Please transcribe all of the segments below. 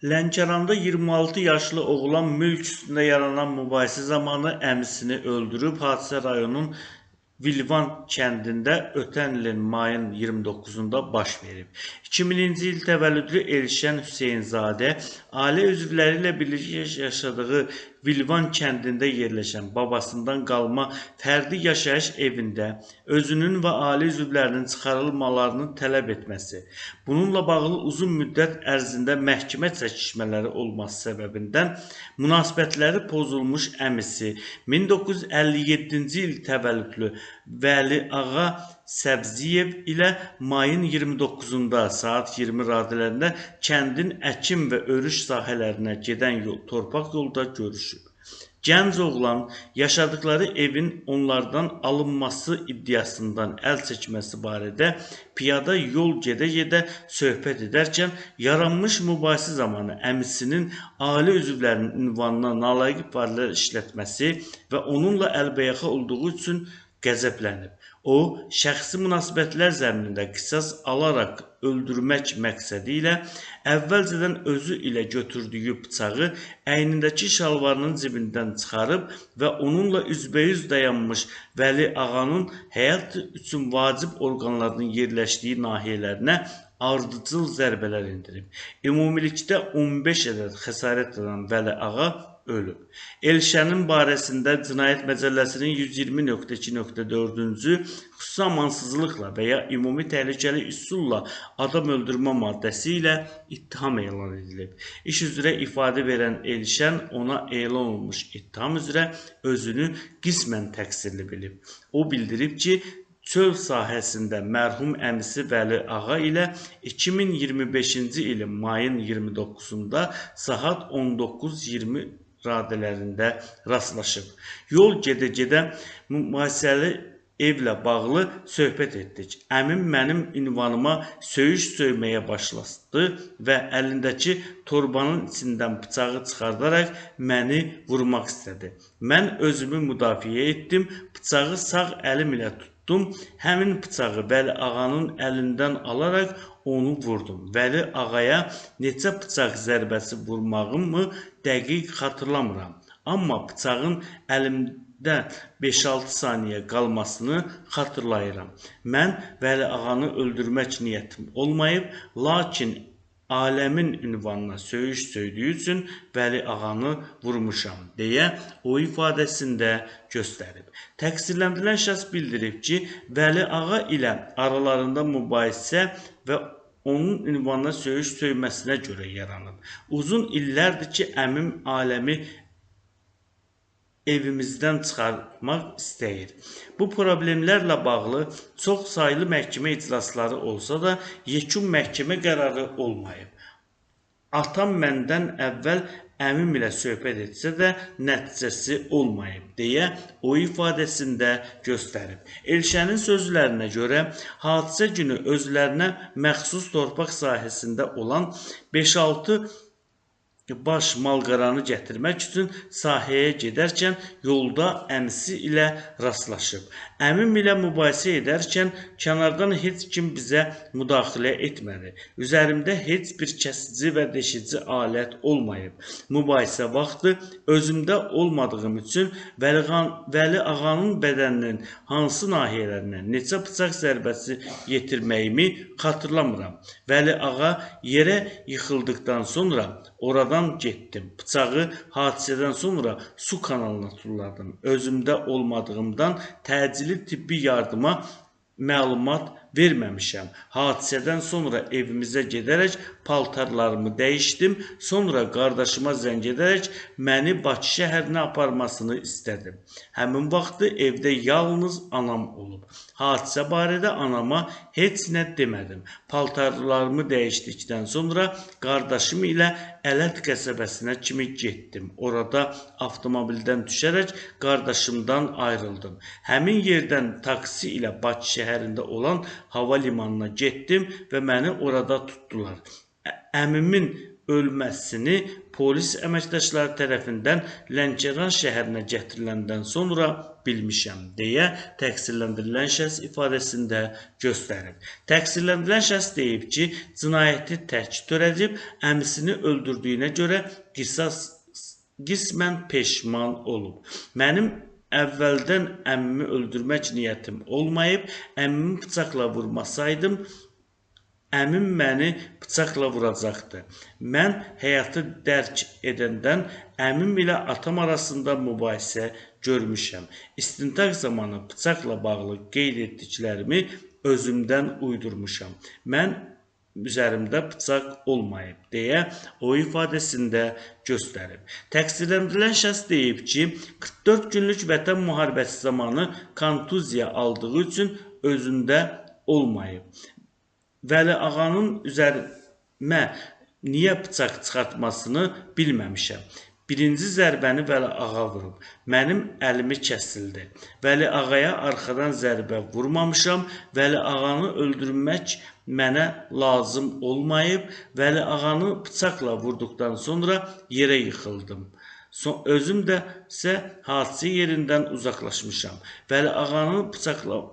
Lənkəranda 26 yaşlı oğlan mülk üstündə yaranan mübahisə zamanı əmisini öldürüb. Hadisə rayonun Vilvan kəndində ötən ilin mayın 29-da baş verib. 2000-ci il təvəllüdlü Elşən Hüseynzadə ailə üzvləri ilə birlikdə yaşadığı Vilvan kəndində yerləşən babasından qalma fərdi yaşayış evində özünün və ailə üzvlərinin çıxarılmalarını tələb etməsi, bununla bağlı uzun müddət ərzində məhkəmə çəkişmələri olması səbəbindən münasibətləri pozulmuş əmisi 1957-ci il təvəllüdlü Vəli Ağa Səbziyev ilə mayın 29-da saat 20 radələrində kəndin əkin və örüş sahələrinə gedən yol, torpaq yolda görüşüb. Gənc oğlan yaşadıkları evin onlardan alınması iddiasından əl çəkməsi barədə piyada yol gedə-gedə söhbət edərkən yaranmış mübahisə zamanı əmisinin ailə üzvlərinin ünvanına nalayiq ifadələr işlətməsi və onunla əlbəyaxa olduğu üçün qəzəblənib. O, şəxsi münasibətlər zəminində qisas alaraq öldürmək məqsədi ilə əvvəlcədən özü ilə götürdüyü bıçağı əynindəki şalvarının cibindən çıxarıb və onunla üzbəyüz dayanmış Vəli Ağanın həyat üçün vacib orqanlarının yerləşdiyi nahiyələrinə ardıcıl zərbələr endirib. Ümumilikdə 15 ədəd xəsarət alan Vəli Ağa ölüb. Elşənin barəsində Cinayət Məcəlləsinin 120.2.4-cü xüsusi amansızlıqla və ya ümumi təhlükəli üsulla adam öldürmə maddəsi ilə ittiham elan edilib. İş üzrə ifadə verən Elşən ona elan olunmuş ittiham üzrə özünü qismən təqsirli bilib. O bildirib ki, çöl sahəsində mərhum əmisi Vəli Ağa ilə 2025-ci ilin mayın 29-da saat 19:20 radələrində rastlaşıb. Yol gedə-gedə mübahisəli evlə bağlı söhbət etdik. Əmim mənim ünvanıma söyüş söyməyə başladı və əlindəki torbanın içindən bıçağı çıxardaraq məni vurmaq istədi. Mən özümü müdafiə etdim, bıçağı sağ əlim ilə tutdum. Həmin bıçağı Vəli Ağanın əlindən alaraq onu vurdum. Vəli Ağaya neçə bıçaq zərbəsi vurmağımı dəqiq xatırlamıram. Amma bıçağın əlimdə 5-6 saniyə qalmasını xatırlayıram. Mən Vəli Ağanı öldürmək niyyətim olmayıb, lakin aləmin ünvanına söyüş söydüyü üçün Vəli Ağanı vurmuşam deyə o ifadəsində göstərib. Təqsirləndirilən şəxs bildirib ki, Vəli Ağa ilə aralarında mübahisə və onun ünvanına söyüş söyməsinə görə yaranıb. Uzun illərdir ki, əmim aləmi evimizdən çıxarmaq istəyir. Bu problemlərlə bağlı çox saylı məhkəmə iclasları olsa da, yekun məhkəmə qərarı olmayıb. Atam məndən əvvəl əmim ilə söhbət etsə də nəticəsi olmayıb deyə o ifadəsində göstərib. Elşənin sözlərinə görə hadisə günü özlərinə məxsus torpaq sahəsində olan 5-6 baş malqaranı gətirmək üçün sahəyə gedərkən yolda əmisi ilə rastlaşıb. Əmim ilə mübahisə edərkən kənardan heç kim bizə müdaxilə etmədi. Üzərimdə heç bir kəsici və deşici alət olmayıb. Mübahisə vaxtı özümdə olmadığım üçün Vəli Ağanın bədəninin hansı nahiyələrinə neçə bıçaq zərbəsi yetirməyimi xatırlamıram. Vəli Ağa yerə yıxıldıqdan sonra oradan getdim. Bıçağı hadisədən sonra su kanalına tulladım. Özümdə olmadığımdan təcili tibbi yardıma məlumat verməmişəm. Hadisədən sonra evimizə gedərək paltarlarımı dəyişdim. Sonra qardaşıma zəng edərək məni Bakı şəhərinə aparmasını istədim. Həmin vaxtı evdə yalnız anam olub. Hadisə barədə anama heç nə demədim. Paltarlarımı dəyişdikdən sonra qardaşım ilə Ələt qəsəbəsinə kimi getdim. Orada avtomobildən düşərək qardaşımdan ayrıldım. Həmin yerdən taksi ilə Bakı şəhərində olan hava limanına getdim və məni orada tutdular. Əmimin ölməsini polis əməkdaşları tərəfindən Lənkəran şəhərinə gətiriləndən sonra bilmişəm, deyə təqsirləndirilən şəxs ifadəsində göstərib. Təqsirləndirilən şəxs deyib ki, cinayəti tək törədib, əmisini öldürdüyünə görə qisas qismən peşman olub. Mənim əvvəldən əmmimi öldürmək niyyətim olmayıb, əmmimi bıçaqla vurmasaydım, əmim məni bıçaqla vuracaqdı. Mən həyatı dərk edəndən əmim ilə atam arasında mübahisə görmüşəm. İstintaq zamanı bıçaqla bağlı qeyd etdiklərimi özümdən uydurmuşam. Mən üzərimdə bıçaq olmayıb, deyə o ifadəsində göstərib. Təqsirləndirilən şəxs deyib ki, 44 günlük vətən müharibəsi zamanı kontuziya aldığı üçün özündə olmayıb. Vəli ağanın üzərimə niyə bıçaq çıxartmasını bilməmişəm. Birinci zərbəni Vəli ağa vurub. Mənim əlimi kəsildi. Vəli ağaya arxadan zərbə vurmamışam. Vəli ağanı öldürmək mənə lazım olmayıb. Vəli ağanı bıçaqla vurduqdan sonra yerə yıxıldım. Özüm də isə hadisə yerindən uzaqlaşmışam. Vəli ağanı bıçaqla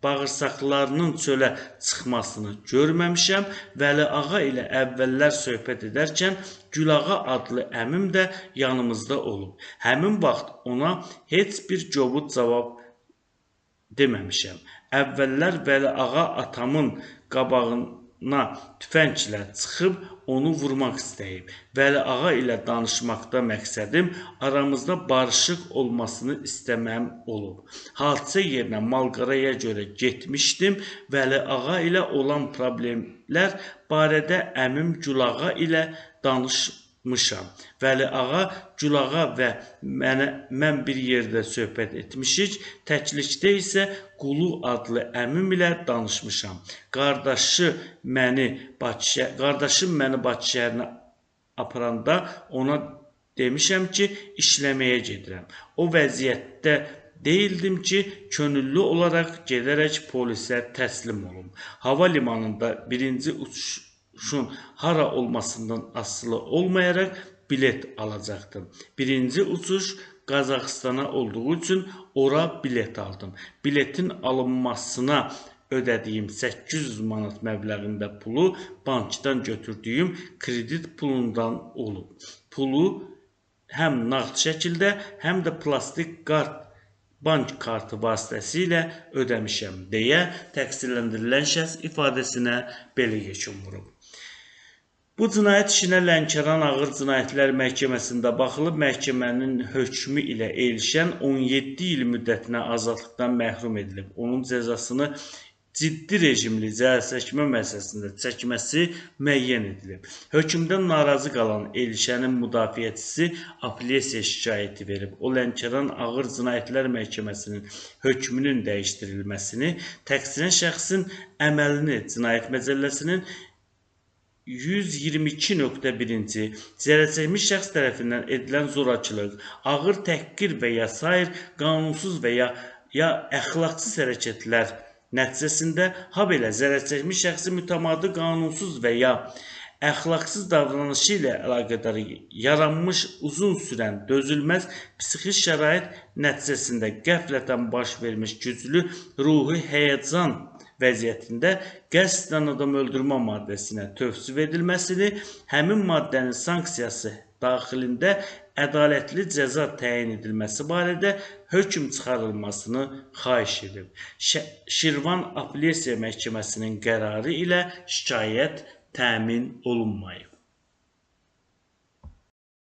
bağırsaqlarının çölə çıxmasını görməmişəm. Vəli ağa ilə əvvəllər söhbət edərkən Gülağa adlı əmim də yanımızda olub. Həmin vaxt ona heç bir kobud cavab deməmişəm. Əvvəllər Vəli ağa atamın qabağına tüfənglə çıxıb onu vurmaq istəyib. Vəli ağa ilə danışmaqda məqsədim aramızda barışıq olmasını istəməm olub. Hadisə yerinə malqaraya görə getmişdim. Vəli ağa ilə olan problemlər barədə əmim Gülağa ilə danışmışam. Vəli ağa, Gülağa və mən bir yerdə söhbət etmişik. Təklikdə isə Qulu adlı əmim ilə danışmışam. Qardaşım məni Bakı şəhərinə aparanda ona demişəm ki, işləməyə gedirəm. O vəziyyətdə deyildim ki, könüllü olaraq gedərək polisə təslim olum. Hava limanında birinci uçuşun hara olmasından asılı olmayaraq bilet alacaqdım. Birinci uçuş Qazaxıstana olduğu üçün ora bilet aldım. Biletin alınmasına ödədiyim 800 manat məbləğində pulu bankdan götürdüyüm kredit pulundan olub. Pulu həm nağd şəkildə, həm də plastik kart, bank kartı vasitəsilə ödəmişəm, deyə təqsirləndirilən şəxs ifadəsinə belə yekun vurub. Bu cinayət işinə Lənkəran Ağır Cinayətlər Məhkəməsində baxılıb. Məhkəmənin hökmü ilə Elşən 17 il müddətinə azadlıqdan məhrum edilib. Onun cəzasını ciddi rejimli cəzaçəkmə müəssisəsində çəkməsi müəyyən edilib. Hökmdən narazı qalan Elşənin müdafiəçisi apellyasiya şikayəti verib. O, Lənkəran Ağır Cinayətlər Məhkəməsinin hökmünün dəyişdirilməsini, təqsirlənən şəxsin əməlini Cinayət Məcəlləsinin 122.1-ci zərərçəkmiş şəxs tərəfindən edilən zorakılıq, ağır təhqir və ya sair qanunsuz və ya əxlaqsız hərəkətlər nəticəsində, habelə zərərçəkmiş şəxsin mütəmadi qanunsuz və ya əxlaqsız davranışı ilə əlaqədar yaranmış uzun sürən dözülməz psixi şərait nəticəsində qəflətən baş vermiş güclü ruhi həyəcan vəziyyətində qəsdən adam öldürmə maddəsinə tövsif edilməsini, həmin maddənin sanksiyası daxilində ədalətli cəza təyin edilməsi barədə hökm çıxarılmasını xahiş edib. Şirvan Apellyasiya Məhkəməsinin qərarı ilə şikayət təmin olunmayıb.